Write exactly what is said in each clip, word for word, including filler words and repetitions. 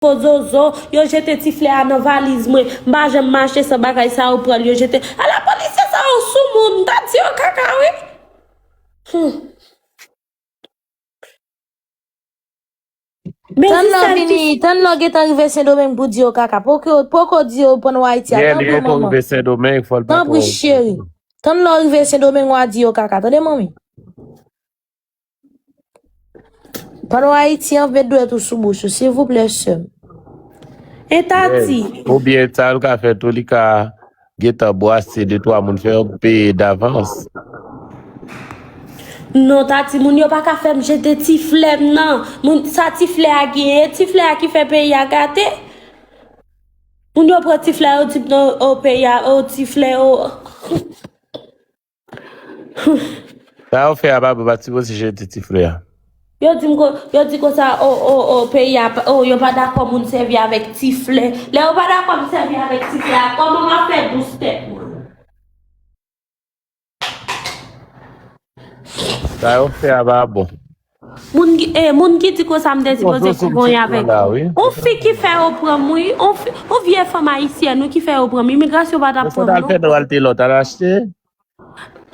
fo zozo, yo jete ti flè a nan valiz mwen. M pa janm mache san bagay sa yo pran l, yo jete. Ala polisye sa yo sou moun, m ta di yo kaka, wi. Hmm. Men Tann lè w sistèm vini, ki tann lè w gentan rive Sendomeng pou di yo kaka. Poko, poko di yo pran w Ayiti a, Yeah, li tanpri gentan manman. Rive Sendomeng, fò l pa Tanpri twò cheri. Tann lè w rive Sendomeng w a di yo kaka. Tande manmi. Pandan w Ayiti an, met dwèt ou sou bouch ou, silvouplè, sè m. E Tati. Yeah. Oubyen sa l ka fè tou, li ka gentan bwase de twa moun, fè yo peye davans. Non, Tati, moun yo pa ka fè m jete ti flè m nan. Moun, sa ti flè a genyen, ti flè a ki fè peyi a gate. Moun yo pran ti flè yo di non, o peyi a, o ti flè, o. Sa yo fè a pa bon, pa t sipoze jete ti flè a. Yo di m ko-, yo di konsa, o, o, o, peyi a, pa- o, yo pa dakò moun sèvi avèk ti flè. Lè yo pa dakò m sèvi avèk ti flè a, kòman m ap fè dous tèt mwen? Sa yo fè a pa bon. Moun ki, eh, moun ki di konsa m te sipoze kougonye avèk. On fi ki fè yo pran m, wi. On fi, on vye fanm ayisyèn, wi, ki fè yo pran m. Imigrasyon pa t ap pran m, non. Al fè dwal te lòt, al achte.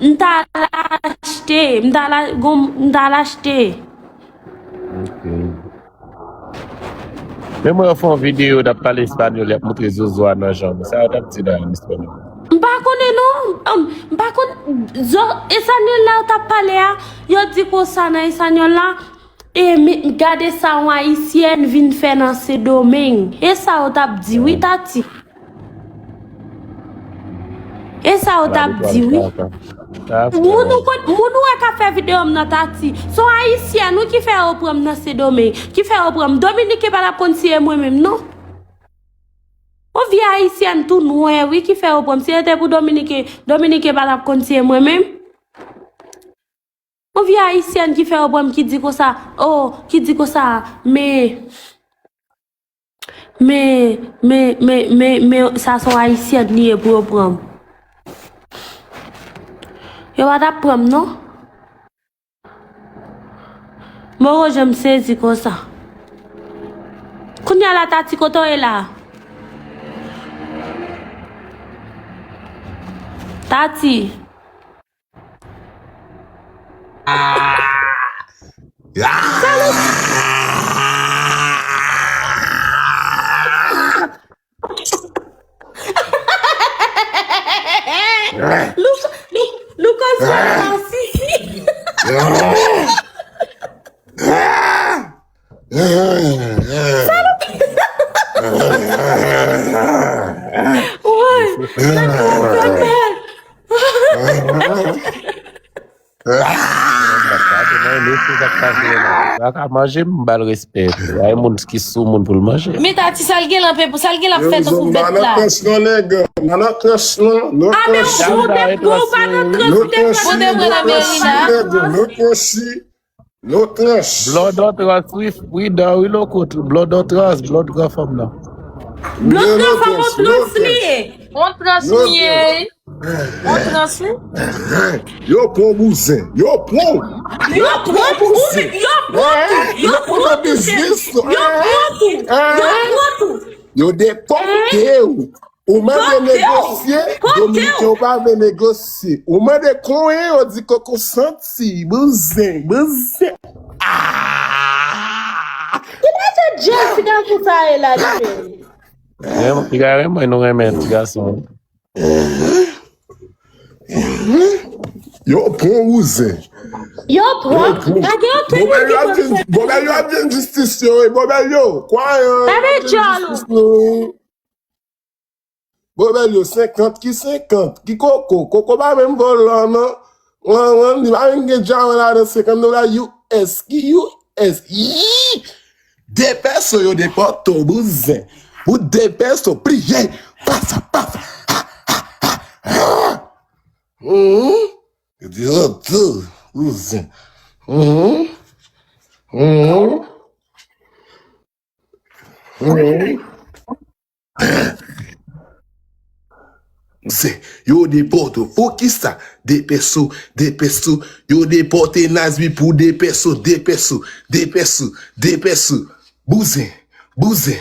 M ta al achte, m ta al a-, gon, m ta al achte. Ok. Men mwen fè yon videyo, t ap pale espanyòl, y ap montre zozo a nan janm. Sa yo t ap di la, an espanyòl. M pa konnen non, m, m pa konn, zo, espanyòl la yo t ap pale a, yo di konsa nan espanyòl la, e mi, gade sa yon ayisyèn vin fè nan Sendomeng. E sa yo t ap di, wi, Tati. E sa yo t ap di, wi. Moun ou konn, moun ou wè k ap fè videyo m nan Tati. Se yon ayisyèn, wi, ki fè yo pran m nan Sendomeng. Ki fè yo pran m. Dominiken pa t ap konn si e mwen menm, non. Yon vye ayisyèn tou nwè, wi, ki fè yo pran m. Si se te pou Dominiken, Dominiken pa t ap konn si e mwen menm. Yon vye ayisyèn ki fè yo pran m, ki di konsa, oh, ki di konsa, men, men, men, men, men, men, sa se yon ayisyèn li ye pou yo pran m. Yo pa t ap pran m, non. Mwen, Roger, m sezi konsa. Kounye a la, Tati, kote w ye la? Tati. Lucas, Lucas, Lucas, Sisi. Woy, pa ka manje, m ba l respè. Ay moun ki sou moun pou l manje. Men Tati, sa l gen lan pe pou, sa l gen lan fè tankou bèt la. Nan klas non, nèg. Nan klas non, nan klas. Ou pa nan klas, ou te pran nan meri la. Nan klas. Blòdòtrans, wi, pridan, wi, lokot, blòdòtrans, blòd gran fanm nan. Blòd gran fanm, on trans li ye. On trans li ye. On trans li. Yo pran bouzen, yo pran. Yo pran bouzen, yo pran tou, yo pran tou, yo pran tou. Yo pran tou, yo pran tou. Yo depòte w. Ou mande negosye, Dominiken ou pa vle negosye. Ou mande konyen, yo di koko santi, bouzen, bouzen. Ah! Ki bagay Jessica pou sa ye la, li menm? Piga renmen, nou renmen ti gason. Yo pran bouzen. Yo pran. Gade yo tout moun ki pran. Bòbèl yo ap jwenn jistis yo, wi, bòbèl yo. Kwa yo. Gade djòl ou. Bòbèl yo, senkant ki senkant, ki koko, koko pa menm vòlò non. Wan, wan, li pa menm gen djaman ladan senkant dola U S, ki U S, yii! De pèso yo depòte w, bouzen. Pou de pèso, priye, pasa, pasa, ha, ha, ha, ha. Mhm. Yo di, oh, tou, bouzen. Mhm. Mhm. Mhm. Se, yo depòte w. Poukisa? De pèso, de pèso. Yo depòte Nazmi pou de pèso, de pèso, de pèso, de pèso. Bouzen, bouzen,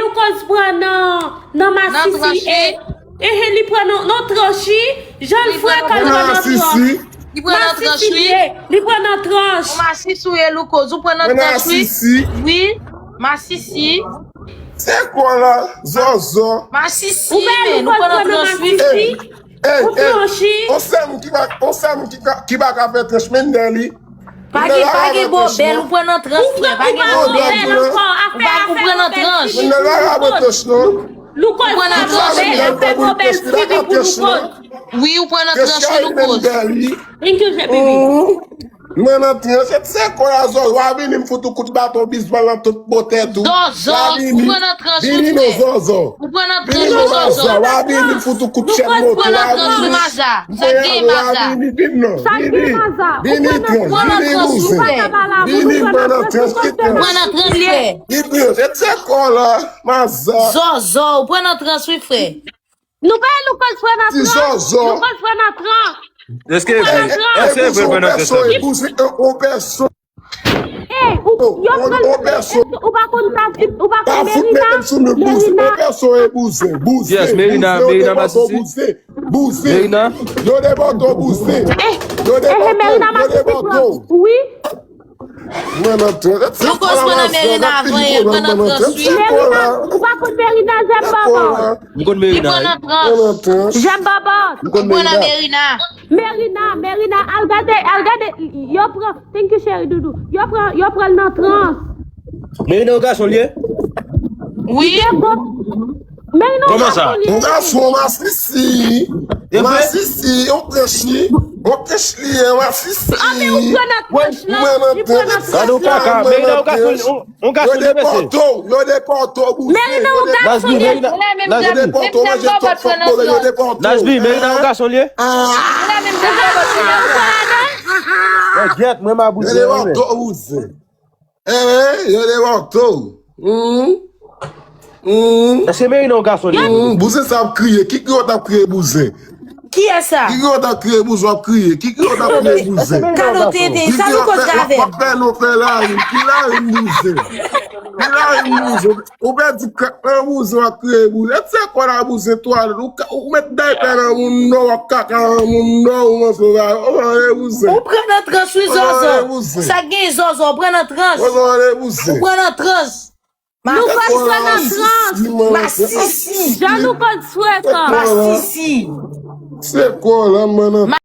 Loukoz pran nan, nan masisi. Nan tranch, wi. Enhen, li pran nan, nan tranch, wi. Jan l frekan, li pran nan tranch. Li pran nan tranch, wi. Li pran nan tranch. Ou masisi, wi, Loukoz, ou pran nan tranch, wi. Wi, masisi. Se kwa la, Zozo? Masisi, men, ou pran nan tranch, wi. Ey, ey, on sèl moun ki pa, on sèl moun ki ka, ki pa ka fè tranch, men dèyè li. Pa gen, pa gen bòbèl, ou pran nan tranch, frè, pa gen bòbèl. Ou pa, ou pran nan tranch. Moun nan pa ka pran tranch, non. Loukoz pran nan tranch, wi, ou pran nan tranch, wi, Loukoz. Thank you, J P B. Mwen nan tranch, se kwa la, Zozo, w a vini m fout ou kout baton bizbòl nan tout bò tèt ou. Zozo, ou pran nan tranch, wi, frè. Vini non, Zozo. Ou pran nan tranch, wi, Zozo. W a vini m fout ou kout chèn moto, w a vini. Sa k gen, Maza? Vini, vini non. Vini, vini tranch, vini bouzen. Vini pran nan tranch, ki tranch. Vini tranch, se kwa la, Maza. Zozo, ou pran nan tranch, wi, frè. Nou pa Loukoz pran nan tranch. Loukoz pran nan tranch. Èske, èske vre pran nan tranch? Ou pèso. Ey, ou, yo pran, ou pa konn sa, ou pa konn Merina, Merina. Yes, Merina, Merina masisi. Merina. Yo depòte w, bouzen. Yo depòte w, yo depòte w. Wi. Mwen nan tranch. Loukoz pran nan Merina avan, e pran nan tranch, wi. Merina, ou pa konn Merina, Zèm Bòbò? M konn Merina, wi. Mwen nan tranch. Zèm Bòbò. M konn Merina. Merina, Merina, al gade, al gade, yo pran, thank you, cheri doudou. Yo pran, yo pran l nan tranch. Merina, yon gason l ye? Wi. Merina, yon gason l ye. Yon gason, masisi. Masisi, yon tranch li. Yon tranch li ye, masisi. Anben ou pran nan tranch lan. Ou pran nan tranch lan. Gade yon kaka, Merina, yon gason, yon, yon gason l ye, mesye. Yo depòte w, yo depòte w, bouzen. Merina, yon gason l ye. Yo depòte w, manje twòp fòk move, yo depòte w. Najbi, Merina, yon gason l ye. Mwen gyèt, mwen mabouze. Yo depòte w, bouzen. Hein, yo depòte w. Hum. Hum. Èske Merina yon gason li ye? Hum, bouzen sa ap kriye. Ki kriye w t ap kriye bouzen? Kiyès sa? Ki kriye w t ap kriye bouzen, w ap kriye? Ki kriye w t ap kriye bouzen? Gade w tenten, sa nou koz avè l? W ap fè nou fè larim. Ki larim bouzen? Ki larim bouzen? Ou pèdi krak nan bouzen, w ap kriye bouzen. E se kwa la bouzen twalèt. Ou ka, ou met daypè nan moun non, w ap kaka nan moun non, ou manso va. Ou pran nan tranch wi, Zozo. Sa gen Zozo, ou pran nan tranch. Ou pran nan tranch. Loukoz pran nan tranch. Masisi. Jan Loukoz frekan. Masisi. Se kwa la, man.